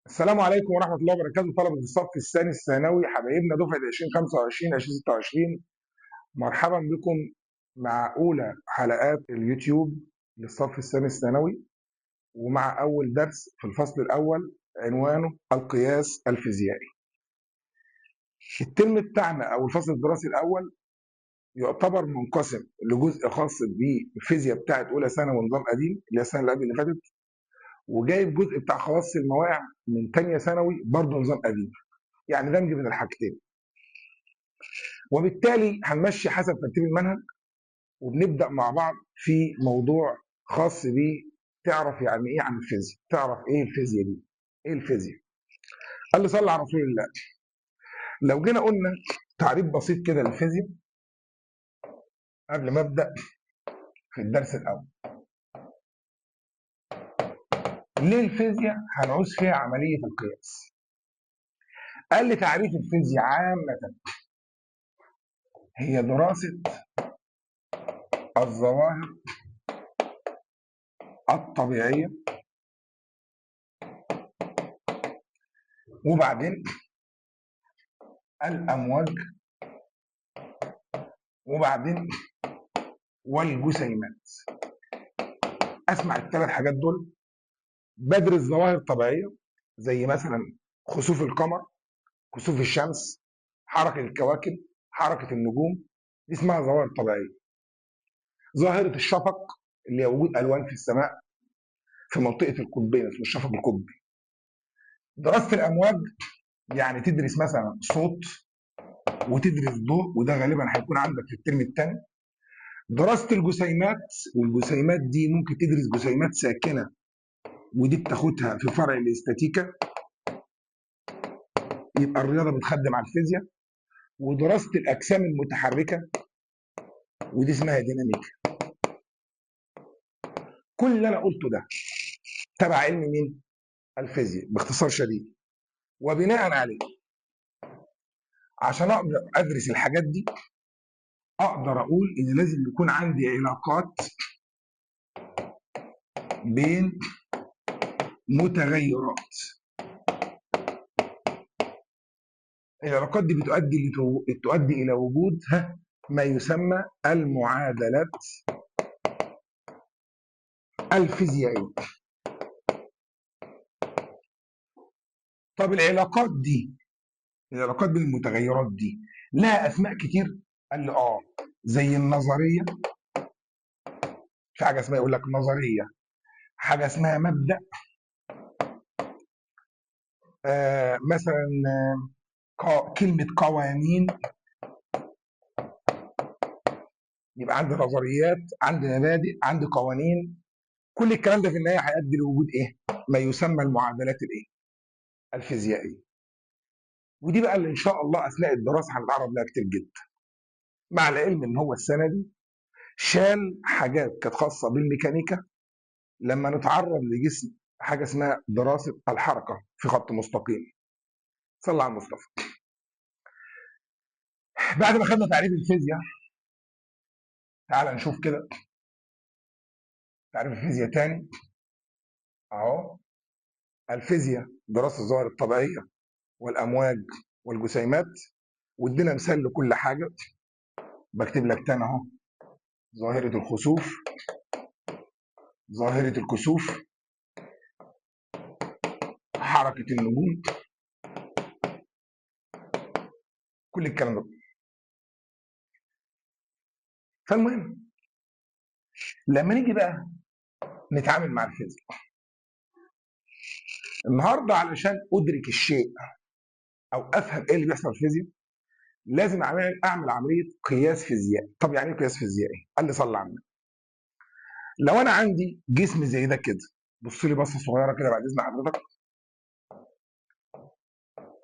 السلام عليكم ورحمة الله وبركاته. طلبة الصف الثاني الثانوي حبايبنا دفعة 2025 2026، مرحبا بكم مع أولى حلقات اليوتيوب للصف الثاني الثانوي، ومع أول درس في الفصل الأول عنوانه القياس الفيزيائي. الترم بتاعنا أو الفصل الدراسي الأول يعتبر منقسم لجزء خاص بالفيزياء بتاعت أولى ثانوي ونظام قديم اللي هي السنة اللي قبل اللي فاتت، وجايب جزء بتاع خواص المواقع من تانية ثانوي برضه نظام قديم، يعني دمج بين الحاجتين. وبالتالي هنمشي حسب ترتيب المنهج، وبنبدأ مع بعض في موضوع خاص بيه تعرف يعني ايه عن الفيزياء، تعرف ايه الفيزياء دي، ايه الفيزياء. قال لي صلى على رسول الله. لو جينا قلنا تعريف بسيط كده للفيزياء قبل ما ابدأ في الدرس الأول، ليه الفيزياء هنعوز فيها عملية القياس؟ قال لي تعريف الفيزياء عامة هي دراسة الظواهر الطبيعية وبعدين الأمواج وبعدين والجسيمات. أسمع الثلاث حاجات دول. بدرس ظواهر طبيعية زي مثلا خسوف القمر، كسوف الشمس، حركة الكواكب، حركة النجوم، دي اسمها ظواهر طبيعية. ظاهرة الشفق اللي هي وجود ألوان في السماء في منطقة القطبين اسمه الشفق القطبي. دراسة الأمواج يعني تدرس مثلا صوت وتدرس ضوء، وده غالبا هيكون عندك في الترم الثاني. دراسة الجسيمات، والجسيمات دي ممكن تدرس جسيمات ساكنة ودي بتاخدها في فرع الاستاتيكا، يبقى الرياضة بتخدم على الفيزياء. ودراسة الأجسام المتحركة ودي اسمها ديناميكا. كل اللي أنا قلته ده تبع علم مين؟ الفيزياء باختصار شديد. وبناء عليه عشان أقدر أدرس الحاجات دي أقدر أقول إن لازم يكون عندي علاقات بين متغيرات. العلاقات دي بتؤدي الى وجود ما يسمى المعادلات الفيزيائية. طب العلاقات دي، العلاقات بين المتغيرات دي لها اسماء كتير؟ قال لي اه، زي النظرية، في حاجة اسمها يقول لك نظرية، حاجة اسمها مبدأ، مثلا كلمة قوانين. يبقى عندي نظريات، عندي مبادئ، عندي قوانين. كل الكلام ده في النهاية هيؤدي لوجود ايه؟ ما يسمى المعادلات الايه؟ الفيزيائية. ودي بقى اللي ان شاء الله اثناء الدراسة هنتعرض لها كتير جدا. مع العلم ان هو السنة دي شال حاجات كانت خاصة بالميكانيكا لما نتعرض لجسم حاجة اسمها دراسة الحركة في خط مستقيم. صلى على المصطفى. بعد ما خدنا تعريف الفيزياء تعال نشوف كده تعريف الفيزياء تاني اهو. الفيزياء دراسة الظواهر الطبيعية والأمواج والجسيمات، وادينا مثال لكل حاجة. بكتب لك تاني اهو، ظاهرة الخسوف، ظاهرة الكسوف، حركة النجوم، كل الكلام ده. فالمهم لما نيجي بقى نتعامل مع الفيزياء النهارده، علشان ادرك الشيء او افهم ايه اللي بيحصل في الفيزياء لازم اعمل عملية قياس فيزيائي. طب يعني ايه قياس فيزيائي؟ قال لي صلى على النبي. لو انا عندي جسم زي ده كده، بص لي بصة صغيرة كده بعد اذن حضرتك،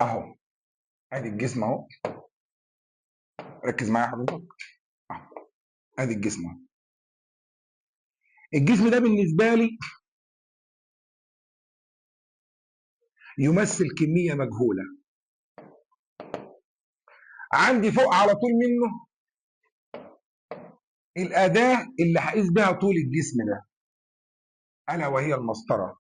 اهو ادي الجسم اهو، ركز معايا حضرتك، اهو ادي الجسم اهو. الجسم ده بالنسبة لي يمثل كمية مجهولة، عندي فوق على طول منه الاداة اللي هقيس بيها طول الجسم ده، الا وهي المسطره.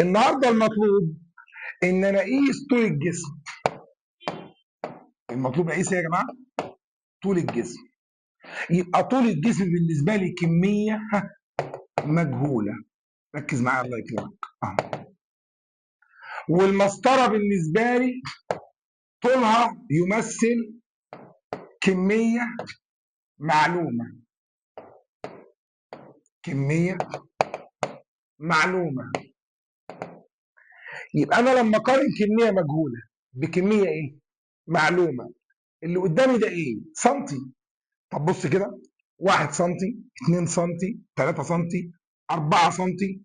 النهارده المطلوب ان انا اقيس طول الجسم. المطلوب اقيس ايه يا جماعة؟ طول الجسم. يبقى طول الجسم بالنسبة لي كمية مجهولة. ركز معايا الله يكرمك. والمسطره بالنسبة لي طولها يمثل كمية معلومة. كمية معلومة. يبقى انا لما اقارن كمية مجهولة بكمية ايه؟ معلومة. اللي قدامي ده ايه؟ سنتي. طب بص كده، 1 سنتي، 2 سنتي، 3 سنتي، 4 سنتي،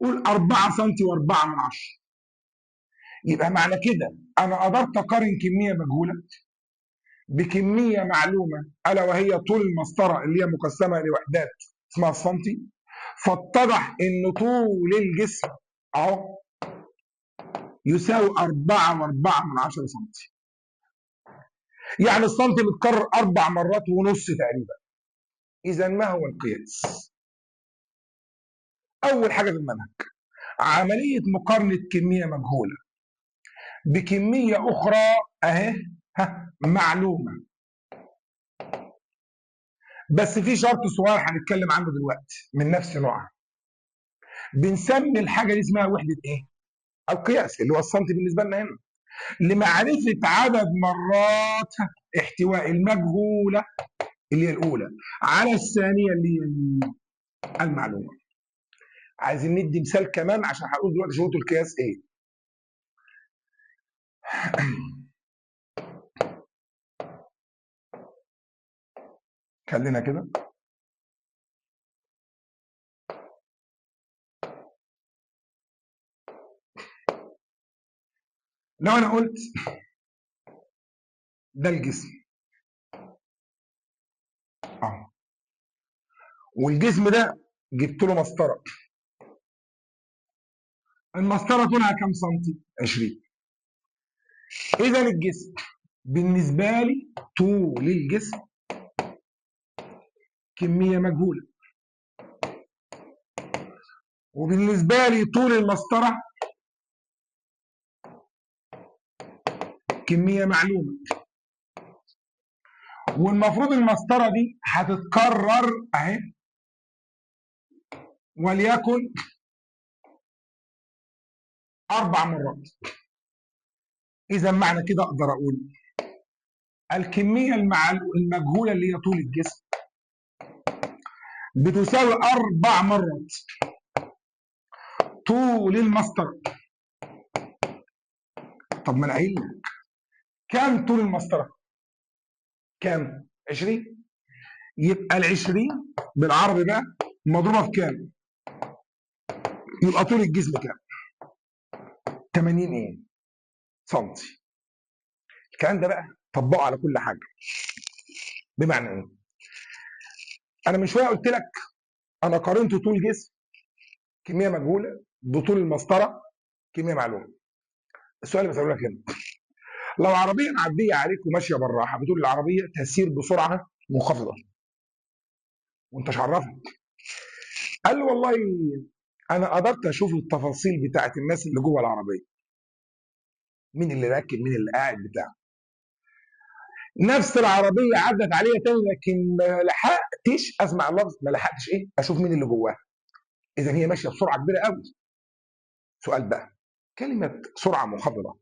قول 4 سنتي و4 من 10. يبقى معنى كده انا قدرت اقارن كمية مجهولة بكمية معلومة، الا وهي طول المسطره اللي هي مقسمة لوحدات اسمها السنتي، فاتضح ان طول الجسم اهو يساوي 4.4 سنتي. يعني السنتي متكرر 4.5 مرات تقريبا. اذا ما هو القياس؟ اول حاجة في المنهج عملية مقارنة كمية مجهولة بكمية اخرى اهي معلومة، بس في شرط صغير هنتكلم عنه دلوقتي من نفس نوعها. بنسمي الحاجة دي اسمها وحده ايه؟ القياس، اللي هو السنتي بالنسبة لنا هنا، لمعرفة عدد مرات احتواء المجهولة اللي هي الاولى على الثانية اللي هي المعلومة. عايزين ندي مثال كمان عشان هقول دلوقتي شروط القياس ايه. خلينا كده. لو انا قلت ده الجسم والجسم ده جبت له مسطرة، المسطره طولها كام سنتي؟ 20. اذا الجسم بالنسبة لي طول الجسم كمية مجهولة، وبالنسبة لي طول المسطره كمية معلومة، والمفروض المسطره دي هتتكرر اهي، وليكن 4 مرات. اذا معنى كده اقدر اقول الكمية المجهولة اللي هي طول الجسم بتساوي 4 مرات طول المسطره. طب ما انا قايل لك كام طول المسطره؟ كام؟ 20. يبقى ال 20 بالعربي بقى مضروبة في كام؟ يبقى طول الجسم كام؟ 80 ايه؟ سنتي. الكلام ده بقى طبقه على كل حاجة. بمعنى ايه؟ انا من شوية قلت لك انا قارنت طول جسم كمية مجهولة بطول المسطره كمية معلومة. السؤال اللي بساله لك هنا، لو عربية معدية عليك وماشية بالراحة، بتقول العربية تسير بسرعة منخفضة وانت مش عرفك، قال له والله انا قدرت اشوف التفاصيل بتاعت الناس اللي جوه العربية، مين اللي راكب مين اللي قاعد بتاع. نفس العربية عدت عليا تاني لكن ما لحقتش اسمع اللفظ، ما لحقتش ايه اشوف مين اللي جواها. اذا هي ماشية بسرعة كبيرة قوي. سؤال بقى، كلمة سرعة منخفضة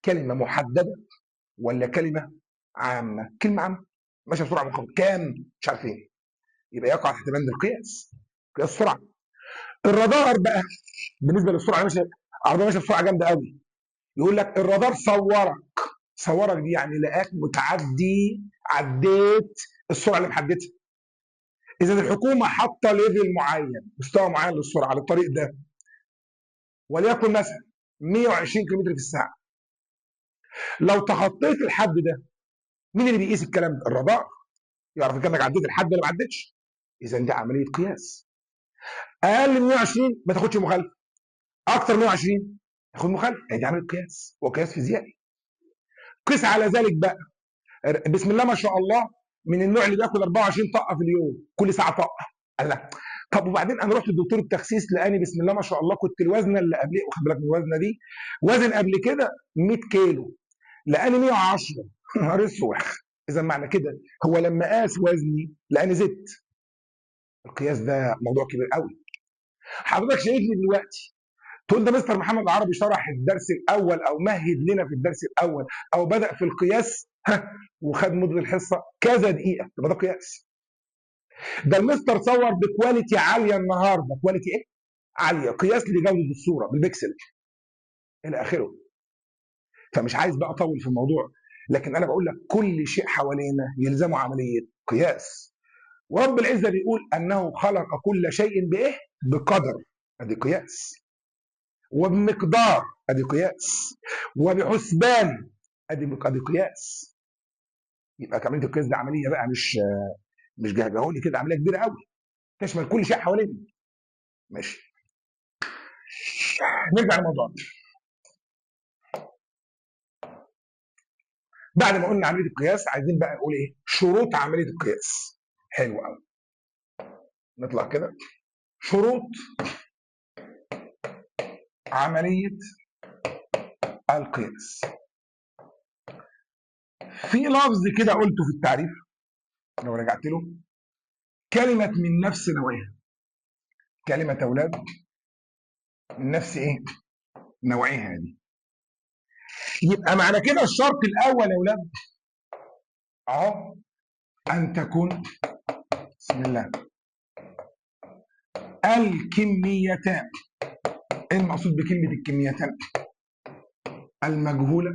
كلمة محددة ولا كلمة عامة؟ كلمة عامة، ماشية بسرعة منخفضة كام؟ مش عارفين. يبقى يقع تحت بند القياس، قياس السرعة. الرادار بقى بالنسبة للسرعه، ماشية عربية ماشية بسرعة جامدة قوي، يقول لك الرادار صورك. صورك دي يعني لقاك متعدي، عديت السرعة اللي محددتها. اذا الحكومة حاطه level معين، مستوى معين للسرعه للطريق ده، وليكن مثلا 120 كم في الساعة. لو تخطيت الحد ده، مين اللي بيقيس الكلام ده؟ الرادار، يعرف كانك عديت الحد ولا ما عدتش. اذا دي عملية قياس. اقل من 120 ما تاخدش مخالفة، اكتر من 120 تاخد مخالفة. دي عملية قياس، وقياس فيزيائي. قيس على ذلك بقى، بسم الله ما شاء الله، من النوع اللي بياكل 24 طاقة في اليوم، كل ساعة طاقة. قال لا، طب وبعدين انا رحت لدكتور التخسيس لقاني بسم الله ما شاء الله كنت الوزنه اللي قبل، واخد بالك من الوزنه دي، وزن قبل كده 100 كيلو لقاني 110. نهار اسود. اذا معنى كده هو لما قاس وزني لقاني زدت. القياس ده موضوع كبير قوي. حضرتك شايفني دلوقتي تقول ده مستر محمد العربي شرح الدرس الاول او مهد لنا في الدرس الاول او بدا في القياس ها وخد مده الحصة كذا دقيقة، يبقى ده قياس. ده المستر صور ب quality عالية النهارده، quality ايه؟ عالية، قياس لجوده الصورة بالبكسل الى اخره. فمش عايز بقى اطول في الموضوع، لكن انا بقول لك كل شيء حوالينا يلزمه عملية قياس. ورب العزة بيقول انه خلق كل شيء بايه؟ بقدر، ادي قياس. وبمقدار، ادي قياس. وبحسبان، ادي قياس. يبقى عملية القياس دي عملية بقى مش جهجهولي كده، عملية كبيرة قوي تشمل كل شيء حوالينا. ماشي، نرجع لموضوعنا. بعد ما قلنا عملية القياس عايزين بقى نقول ايه؟ شروط عملية القياس. حلو قوي. نطلع كده شروط عملية القياس. في لفظ كده قلته في التعريف لو رجعت له، كلمة من نفس نوعها. كلمة أولاد من نفس إيه؟ نوعها دي. يبقى معنى كده الشرط الأول يا أولاد أهو أن تكون، بسم الله، الكميتان. إيه المقصود بكلمة الكميتان؟ المجهولة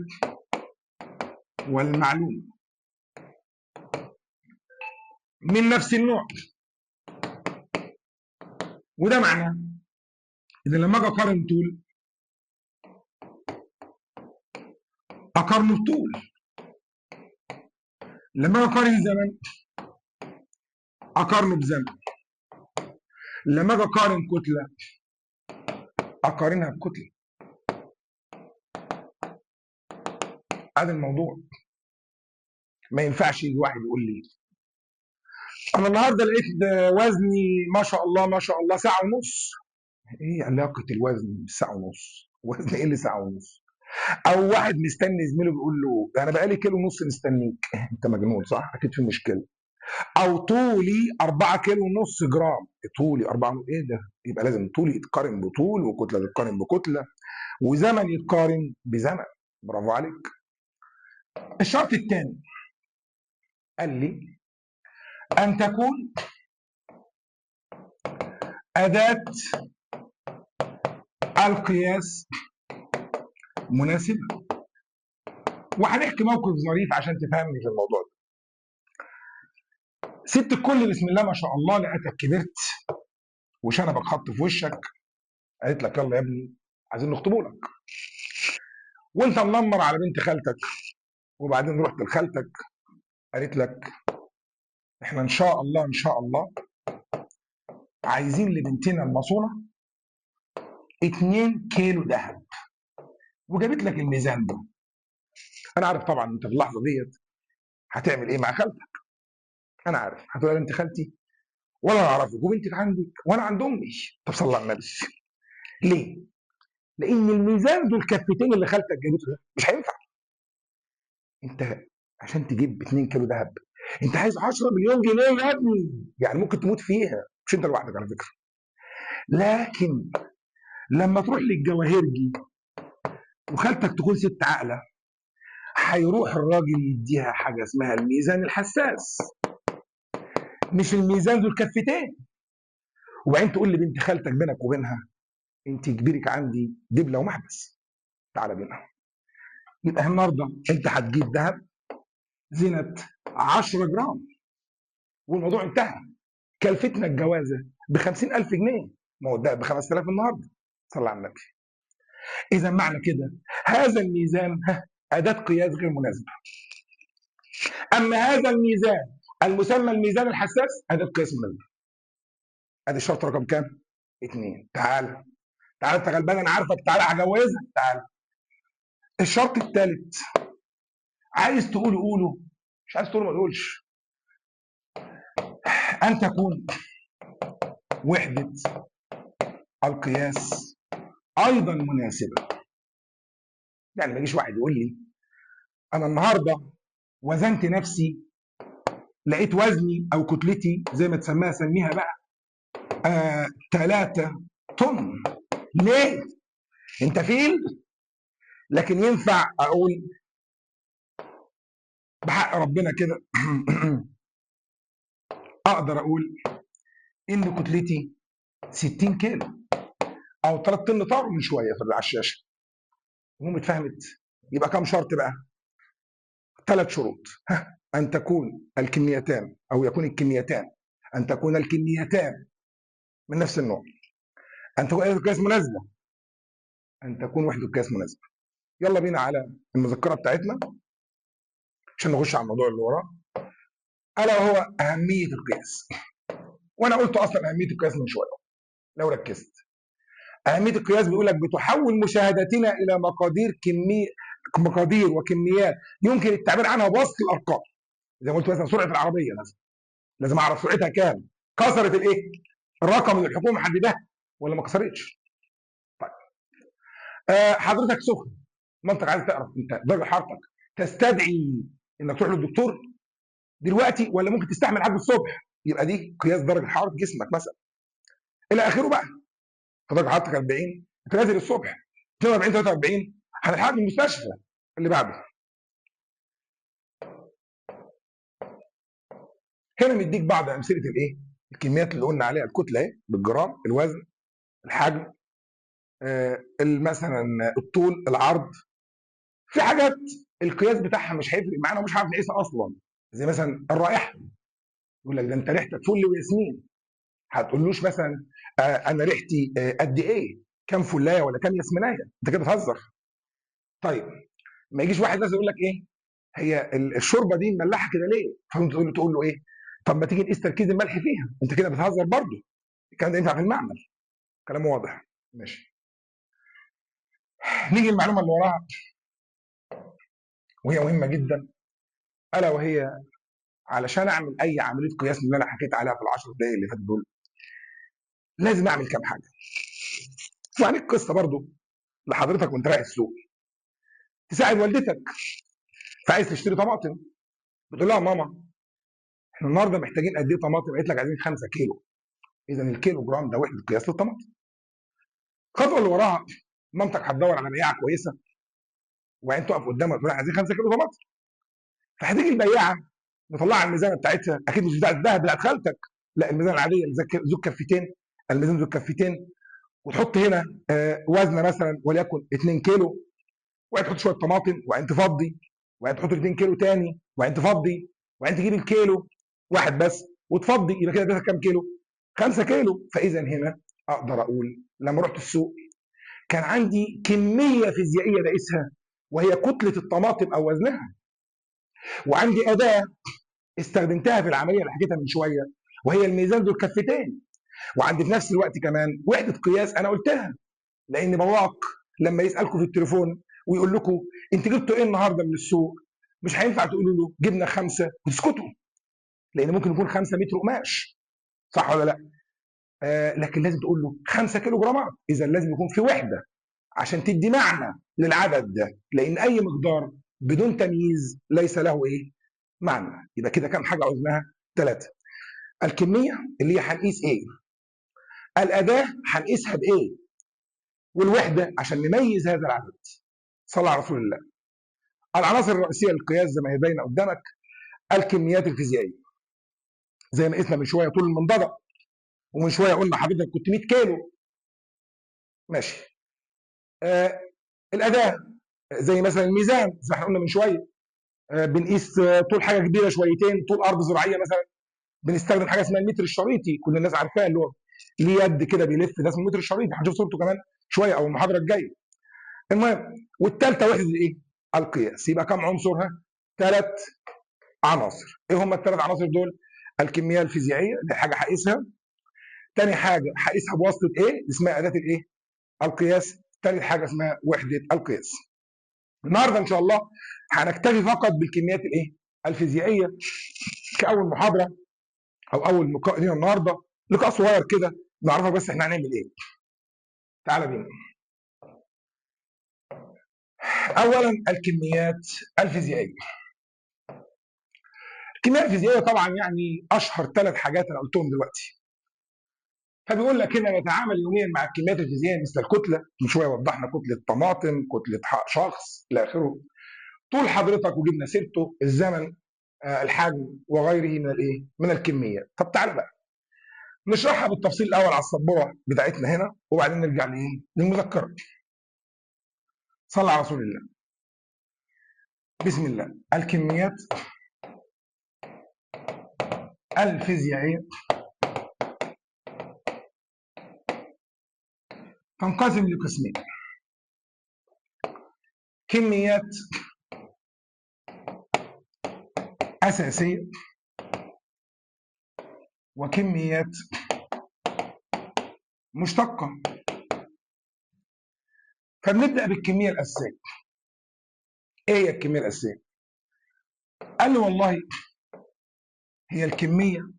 والمعلومة من نفس النوع. وده معناه ان لما اجي اقارن طول اقارنه بطول، لما اجي اقارن زمن اقارنه بزمن، لما اجي اقارن كتلة اقارنها بكتله. هذا الموضوع. ما ينفعش يجي واحد يقول لي انا النهارده لقيت وزني ما شاء الله ما شاء الله ساعة ونص. ايه علاقة الوزن بالساعة ونص؟ وزن ايه اللي ساعة ونص؟ او واحد مستني زميله بيقول له انا بقالي كيلو ونص مستنيك. انت مجنون صح؟ اكيد في مشكلة. او طولي 4 كيلو ونص جرام، طولي 4، ايه ده؟ يبقى لازم طولي يتقارن بطول، وكتله تتقارن بكتله، وزمن يتقارن بزمن. برافو عليك. الشرط الثاني قال لي أن تكون أداة القياس مناسبة. وهنحكي موقف ظريف عشان تفهمني في الموضوع ده. ست الكل بسم الله ما شاء الله لقيتك كبرت وشنبك خط في وشك، قالت لك يلا يا ابني عايزين نخطبه لك، وانت منمر على بنت خالتك، وبعدين رحت لخالتك قالت لك احنا ان شاء الله ان شاء الله عايزين لبنتنا المصونه 2 كيلو ذهب، وجابت لك الميزان ده. انا عارف طبعا انت في اللحظة ديت هتعمل ايه مع خالتك، انا عارف هتقول لها بنت خالتي ولا اعرفك وبنتك عندك وانا عند امي. طب صلى على النبي. ليه؟ لان الميزان دول كفتين اللي خالتك جابته ده مش هينفع. انت عشان تجيب 2 كيلو ذهب انت عايز 10 مليون جنيه يا ابني، يعني ممكن تموت فيها، مش انت لوحدك على فكرة. لكن لما تروح للجواهرجي وخالتك تكون ست عاقلة، هيروح الراجل يديها حاجة اسمها الميزان الحساس، مش الميزان ذو الكفتين. وبعدين تقول لبنت خالتك بينك وبينها انت كبيرك عندي دبله ومحبس، تعالى بينا. يبقى النهارده انت هتجيب ذهب زينة 10 جرام والموضوع انتهى. كلفتنا الجوازه ب 50000 جنيه، ما هو الدهب ب 5000 النهارده. صلى على النبي. اذا معنى كده هذا الميزان اداه قياس غير مناسبة. اما هذا الميزان المسمى الميزان الحساس اداه قياس مناسبة. ادي الشرط رقم كام؟ 2. تعال تعال انت غلبان انا عارفك، تعال هجوزك، تعال. الشرط الثالث عايز تقوله قوله، مش عايز تقوله ما تقولش. ان تكون وحده القياس ايضا مناسبة. يعني ما يجيش واحد يقول لي انا النهارده وزنت نفسي لقيت وزني او كتلتي زي ما تسميها سميها بقى 3 طن. ليه؟ انت فيل؟ لكن ينفع اقول بحق ربنا كده اقدر اقول ان كتلتي 60 كيلو او 3 طن طاروا من شوية في على الشاشة. المهم اتفهمت؟ يبقى كام شرط بقى؟ 3 شروط. ها، ان تكون الكميتان او يكون الكميتان، ان تكون الكميتان من نفس النوع، ان تكون وحده قياس مناسبة، ان تكون وحده قياس مناسبة. يلا بينا على المذكرة بتاعتنا عشان نخش على الموضوع اللي وراه، الا وهو اهمية القياس. وانا قلت اصلا اهمية القياس من شوية لو ركزت. اهمية القياس بيقول لك بتحول مشاهداتنا الى مقادير كمية، مقادير وكميات يمكن التعبير عنها بواسطة الارقام. زي ما قلت مثلا سرعة العربية مثلا لازم اعرف سرعتها كام، كسرت الايه؟ الرقم اللي الحكومة محدداه ولا ما كسرتش. طيب حضرتك سخن، منطق عايز تعرف انت درجه حرارتك تستدعي انك تروح للدكتور دلوقتي ولا ممكن تستحمل لحد الصبح، يبقى دي قياس درجه حرارة جسمك مثلا الى اخره بقى. درجه حرارتك 40 انت نازل الصبح، 42 43 هنلحقك من المستشفى. اللي بعده هنا مديك بعض امثلة الايه؟ الكميات اللي قلنا عليها، الكتلة اهي بالجرام، الوزن، الحجم، مثلا الطول، العرض. في حاجات القياس بتاعها مش هيفرق معانا ومش هعرف نقيسها اصلا، زي مثلا الرائحة. يقول لك ده انت ريحتك فل وياسمين، هتقولوش مثلا انا ريحتي قد ايه؟ كام فلايه ولا كام ياسمينيه؟ انت كده بتهزر. طيب ما يجيش واحد مثلا يقول لك ايه؟ هي الشوربة دي مملحه كده ليه؟ فانت تقول له ايه؟ طب ما تيجي نقيس تركيز الملح فيها، انت كده بتهزر برضه. الكلام ده ينفع في المعمل. كلام واضح. ماشي. نيجي المعلومة اللي وراها وهي مهمة جدا، الا وهي علشان اعمل اي عملية قياس من اللي انا حكيت عليها في ال10 دقائق اللي فاتوا دول لازم اعمل كام حاجة. وعليك قصة برضو لحضرتك وانت رايح السوق تساعد والدتك، فعايز تشتري طماطم، بتقول لها ماما احنا النهارده محتاجين قد ايه طماطم؟ قالت لك عايزين 5 كيلو. اذا الكيلو جرام ده وحده قياس للطماطم. الخطوة اللي وراها مامتك هتدور على بياعه كويسة وبعدين تقف قدامها تقول لها عايزين 5 كيلو طماطم. فهتيجي البياعه مطلعه الميزانه بتاعتها، اكيد مش بتاعت الذهب بتاعت خالتك، لا الميزانه العادية ذو الكفتين، الميزان ذو الكفتين، وتحط هنا وزنه مثلا وليكن 2 كيلو، وبعدين تحط شوية طماطم، وبعدين تفضي، وبعدين تحط 2 كيلو تاني، وبعدين تفضي، وبعدين تجيب الكيلو واحد بس وتفضي، يبقى كده اديتك كام كيلو؟ 5 كيلو. فاذا هنا اقدر اقول لما رحت السوق كان عندي كمية فيزيائية بقيسها وهي كتلة الطماطم او وزنها، وعندي اداه استخدمتها في العملية اللي حكيتها من شوية وهي الميزان ذو الكفتين، وعندي في نفس الوقت كمان وحده قياس انا قلتها، لان باباك لما يسالكم في التليفون ويقول لكم انت جبتوا ايه النهارده من السوق، مش هينفع تقولوا له جبنا 5 وتسكتوا، لان ممكن يكون 5 متر قماش، صح ولا لا؟ لكن لازم تقول له 5 كيلو جرامات. اذا لازم يكون في وحده عشان تدي معنى للعدد ده، لان اي مقدار بدون تمييز ليس له ايه؟ معنى. يبقى كده كام حاجة عاوزناها؟ 3. الكمية اللي هي هنقيس ايه؟ الاداة هنقيسها بايه؟ والوحدة عشان نميز هذا العدد. صلى على رسول الله. العناصر الرئيسية للقياس زي ما هي باينة قدامك، الكميات الفيزيائية زي ما قسنا من شوية طول المنضده، ومن شوية قلنا حضرتك كنت 100 كيلو، ماشي. الاداة زي مثلا الميزان زي ما احنا قلنا من شوية، بنقيس طول حاجة كبيرة شويتين، طول ارض زراعية مثلا، بنستخدم حاجة اسمها المتر الشريطي، كل الناس عارفاه، اللي هو ليه يد كده بيلف، ده اسمه المتر الشريطي، هنشوف صورته كمان شوية او المحاضرة الجاية. المهم، والثالثة وحده الايه؟ القياس. يبقى كم عنصرها؟ 3 عناصر. ايه هم الثلاث عناصر دول؟ الكمية الفيزيائية دي حاجة هقيسها، ثاني حاجة هقيسها بواسطة ايه؟ اسمها اداه الايه؟ القياس، ثالث حاجة اسمها وحده القياس. النهارده ان شاء الله هنكتفي فقط بالكميات الايه؟ الفيزيائية كاول محاضرة او اول لقاء لينا النهارده، لقاء صغير كده نعرفك بس احنا هنعمل ايه. تعال بينا. اولا الكميات الفيزيائية. الكيمياء الفيزيائية طبعا يعني اشهر 3 حاجات انا قلتهم دلوقتي. فبيقول لك هنا نتعامل يوميا مع الكميات الفيزيائية مثل الكتلة، من شوية وضحنا كتلة طماطم، كتلة شخص، الى اخره. طول حضرتك وجبنا سيرته، الزمن، الحجم وغيره من الايه؟ من الكميات. طب تعالى بقى نشرحها بالتفصيل الاول على السبوره بتاعتنا هنا، وبعدين نرجع لايه؟ للمذكره. صلى على رسول الله. بسم الله. الكميات الفيزيائية تنقسم لقسمين: كميات أساسية وكميات مشتقة. فبنبدأ بالكمية الأساسية. إيه هي الكمية الأساسية؟ قال لي والله هي الكمية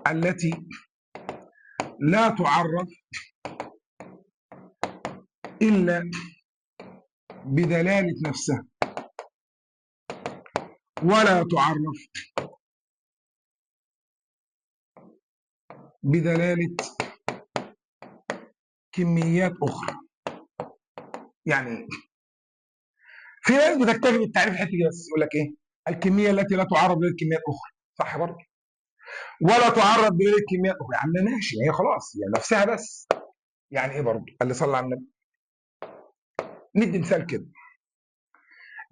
التي لا تعرف إلا بدلالة نفسها ولا تعرف بدلالة كميات أخرى. يعني في ناس بتكتفي بالتعريف الحتة دي بس، يقول لك إيه؟ الكمية التي لا تعرف للكميات الأخرى، صح برضه؟ ولا تعرف للكميات الأخرى، يا عم ماشي، هي خلاص يعني نفسها بس. يعني إيه برضه؟ قال لي صلى على النبي. ندي مثال كده.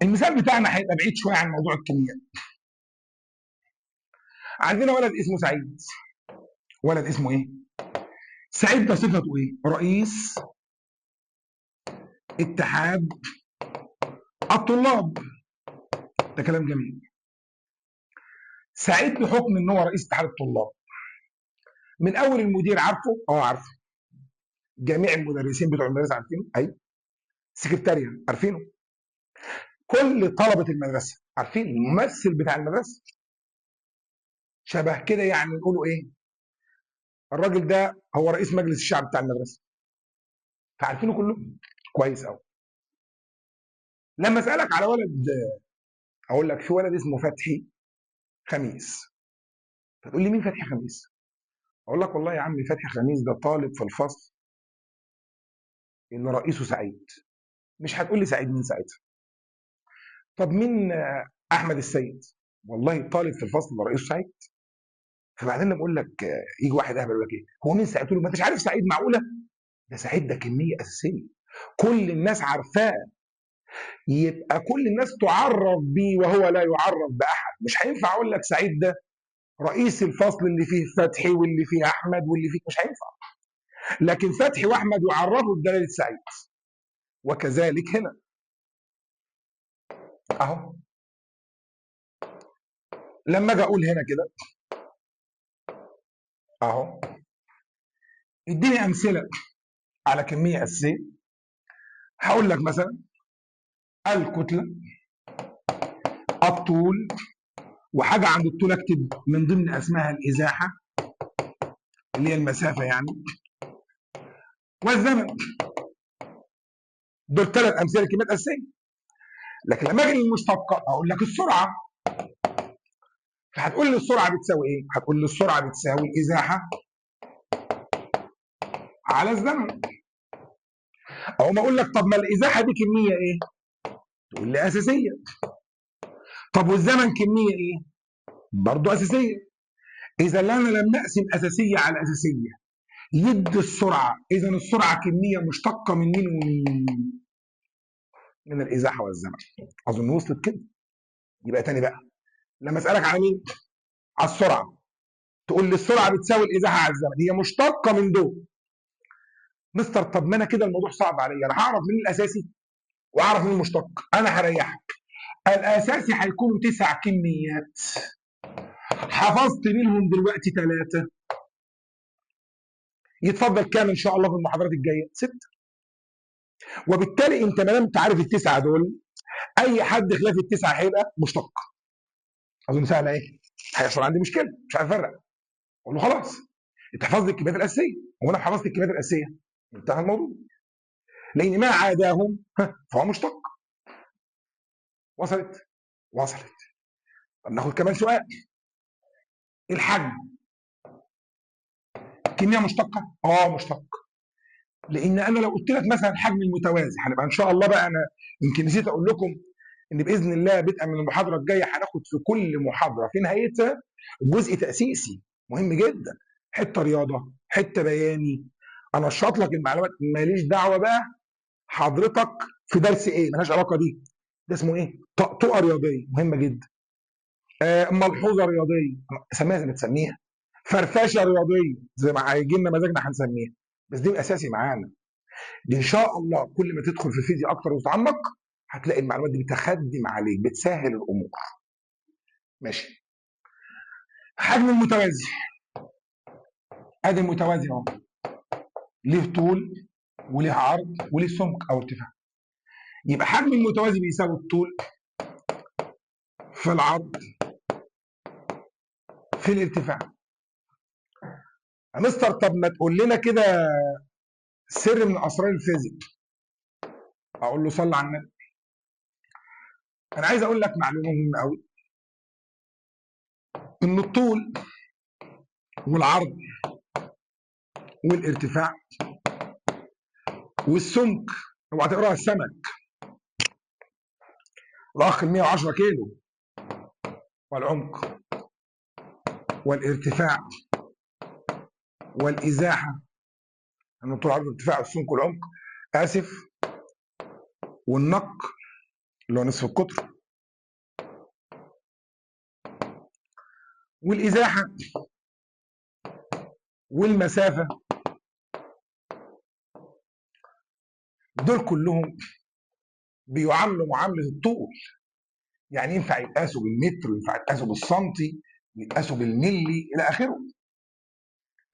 المثال بتاعنا هيبقى بعيد شوية عن موضوع الكميات. عندنا ولد اسمه سعيد. ولد اسمه ايه؟ سعيد ده صفته ايه؟ رئيس اتحاد الطلاب. ده كلام جميل. سعيد بحكم ان هو رئيس اتحاد الطلاب، من اول المدير عارفه؟ اه عارفه. جميع المدرسين بتوع المدرسة عارفينه؟ ايوه. السكرتاريه عارفينه. كل طلبه المدرسة عارفين الممثل بتاع المدرسة. شبه كده يعني نقولوا ايه؟ الراجل ده هو رئيس مجلس الشعب بتاع المدرسة، فعارفينه كلهم كويس قوي. لما اسالك على ولد اقول لك في ولد اسمه فتحي خميس، فتقول لي مين فتحي خميس؟ اقول لك والله يا عم فتحي خميس ده طالب في الفصل اللي رئيسه سعيد. مش هتقول لي سعيد مين ساعتها. طب مين احمد السيد؟ والله طالب في الفصل اللي رئيسه سعيد. فبعدين لما اقول لك يجي واحد اهبل يقول لك ايه؟ هو مين سعيد؟ تقول له ما انتش عارف سعيد؟ معقولة؟ ده سعيد ده كمية اساسية، كل الناس عارفاه، يبقى كل الناس تعرف بيه وهو لا يعرف باحد. مش هينفع اقول لك سعيد ده رئيس الفصل اللي فيه فتحي واللي فيه احمد واللي فيه، مش هينفع. لكن فتحي واحمد يعرفوا بدلالة سعيد. وكذلك هنا اهو، لما اجي اقول هنا كده اهو، اديني امثلة على كمية اساسية. هقول لك مثلا الكتلة، الطول، وحاجه عند الطول اكتب من ضمن اسمها الازاحه اللي هي المسافة يعني، والزمن. دول 3 امثلة لكميات اساسية. لكن لما اجي للمشتقه اقول لك السرعة. فهتقول لي السرعة بتساوي ايه؟ هتقول لي السرعة بتساوي الازاحه على الزمن. او ما اقول لك طب ما الازاحه دي كمية ايه؟ تقول لي اساسية. طب والزمن كمية ايه؟ برضه اساسية. اذا انا لما اقسم اساسية على اساسية يدي السرعة، اذا السرعة كمية مشتقة من مين ومين؟ من الازاحه والزمن. اظن وصلت كده. يبقى تاني بقى لما اسالك على مين؟ على السرعة، تقول لي السرعة بتساوي الازاحه على الزمن، هي مشتقة من دول. مستر طب ما انا كده الموضوع صعب عليا، انا هعرف مين الاساسي واعرف مين المشتق. انا هريحك، الاساسي هيكونوا 9 كميات، حفظت منهم دلوقتي 3، يتفضل كام ان شاء الله في المحاضرات الجاية؟ 6. وبالتالي انت ما دام انت عارف ال9 دول، اي حد خلاف ال9 هيبقى مشتق. اظن سهلة ايه؟ هيحصل عندي مشكلة مش عارف افرق، اقول له خلاص تحفظ لي الكميات الاساسية، وانا حفظت الكميات الاساسية انتهى الموضوع، لان ما عداهم فهو مشتق. وصلت؟ وصلت. طب ناخد كمان سؤال. الحجم كمية مشتقة؟ مشتق. لان انا لو قلت لك مثلا حجم المتوازي، هنبقى ان شاء الله بقى، انا يمكن نسيت اقول لكم ان باذن الله بدءا من المحاضرة الجاية هناخد في كل محاضرة في نهايتها جزء تاسيسي مهم جدا، حتة رياضة، حتة بياني، انشط لك المعلومات، ماليش دعوه بقى حضرتك في درس ايه، مالهاش علاقة دي، ده اسمه ايه؟ طقطقة رياضية مهمة جدا، ملحوظة رياضية، سميها زي ما تسميها، فرفشه رياضية زي ما هيجي لنا مزاجنا هنسميها، بس دي الاساسي معانا. دي ان شاء الله كل ما تدخل في الفيزياء اكتر وتتعمق هتلاقي المعلومات دي بتخدم عليك، بتسهل الامور. ماشي. حجم المتوازي، ادي المتوازي اهو، ليه طول وليه عرض وليه سمك او ارتفاع. يبقى حجم المتوازي بيساوي الطول في العرض في الارتفاع. يا مستر طب ما تقول لنا كده سر من اسرار الفيزياء. اقول له صل على النبي. انا عايز اقول لك معلومة مهمة قوي، ان الطول والعرض والارتفاع والسمك، اوعى تقراها السمك، الاخ ال 110 كيلو، والعمق والارتفاع والازاحه، انه طول عرض الارتفاع والسمك والعمق، اسف، والنق اللي هو نصف القطر، والازاحه والمسافة، دول كلهم بيعاملوا معاملة الطول. يعني ينفع يتقاسوا بالمتر، وينفع يتقاسوا بالسنتي، ويتقاسوا بالملي، الى اخره.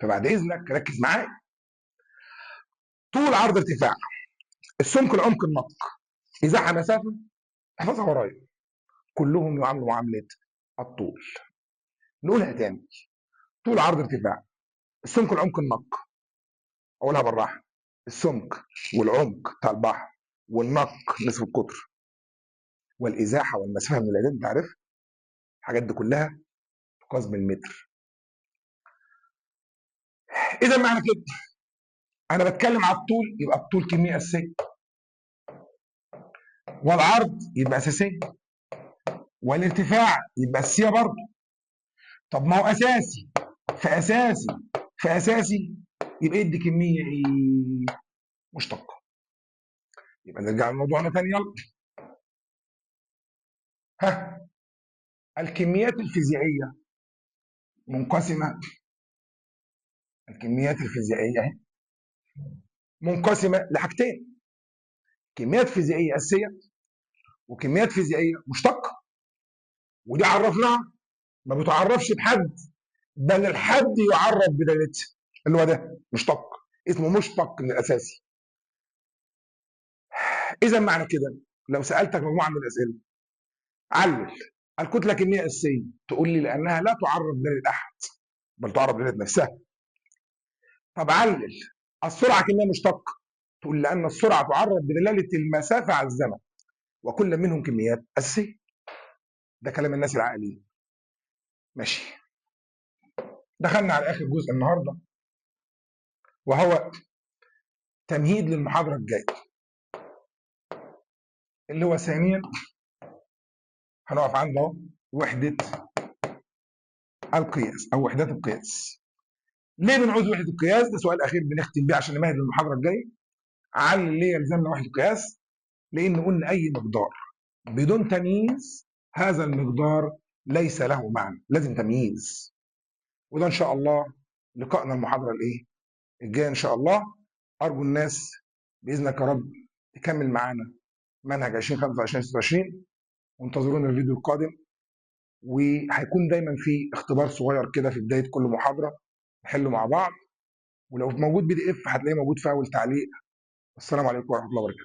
فبعد اذنك ركز معايا. طول عرض ارتفاع، السمك العمق النق، ازاحه مسافة، احفظها ورايا، كلهم يعاملوا معاملة الطول. نقولها تاني، طول عرض ارتفاع، السمك العمق النق، اقولها بالراحة، السمك والعمق بتاع البحر والنق نصف القطر والازاحه والمسافة من العدد، انت عارف الحاجات دي كلها تقاس بالمتر. اذا معنى كده انا بتكلم على الطول، يبقى الطول كمية اساسية، والعرض يبقى اساسية، والارتفاع يبقى اساسية برضه. طب ما هو اساسي في اساسي في اساسي، يبقى يدي كمية ايه؟ مشتقة. يبقى نرجع لموضوعنا تاني، يلا. ها، الكميات الفيزيائية منقسمة، الكميات الفيزيائية اهي منقسمة لحاجتين، كميات فيزيائية اساسية وكميات فيزيائية مشتقة. ودي عرفناها، ما بتعرفش بحد، بل الحد يعرف بدلالتها، اللي هو ده مشتق، اسمه مشتق من الاساسي. اذا معنى كده لو سالتك مجموعة من الاسئلة، علل الكتلة كمية اساسية، تقول لي لانها لا تعرف بدلالة احد بل تعرف بدلالة نفسها. طب علل السرعة كمية مشتقة، تقول لان السرعة تعرف بدلالة المسافة على الزمن، وكل منهم كميات اساسية. ده كلام الناس العاقلين. ماشي، دخلنا على اخر جزء النهارده، وهو تمهيد للمحاضره الجاية، اللي هو ثانيا هنقف عنده اهو، وحده القياس او وحدات القياس. ليه بنعوز وحده القياس؟ ده سؤال اخير بنختم بيه عشان نمهد للمحاضره الجاية. علل ليه يلزمنا وحده القياس؟ لان قلنا اي مقدار بدون تمييز هذا المقدار ليس له معنى، لازم تمييز. وده ان شاء الله لقائنا المحاضرة الايه الجاية ان شاء الله. ارجو الناس باذنك يا رب تكمل معانا منهج 2025 26، وانتظرونا الفيديو القادم، وهيكون دايما في اختبار صغير كده في بداية كل محاضرة نحله مع بعض، ولو موجود PDF هتلاقيه موجود في اول تعليق. السلام عليكم ورحمة الله وبركاته.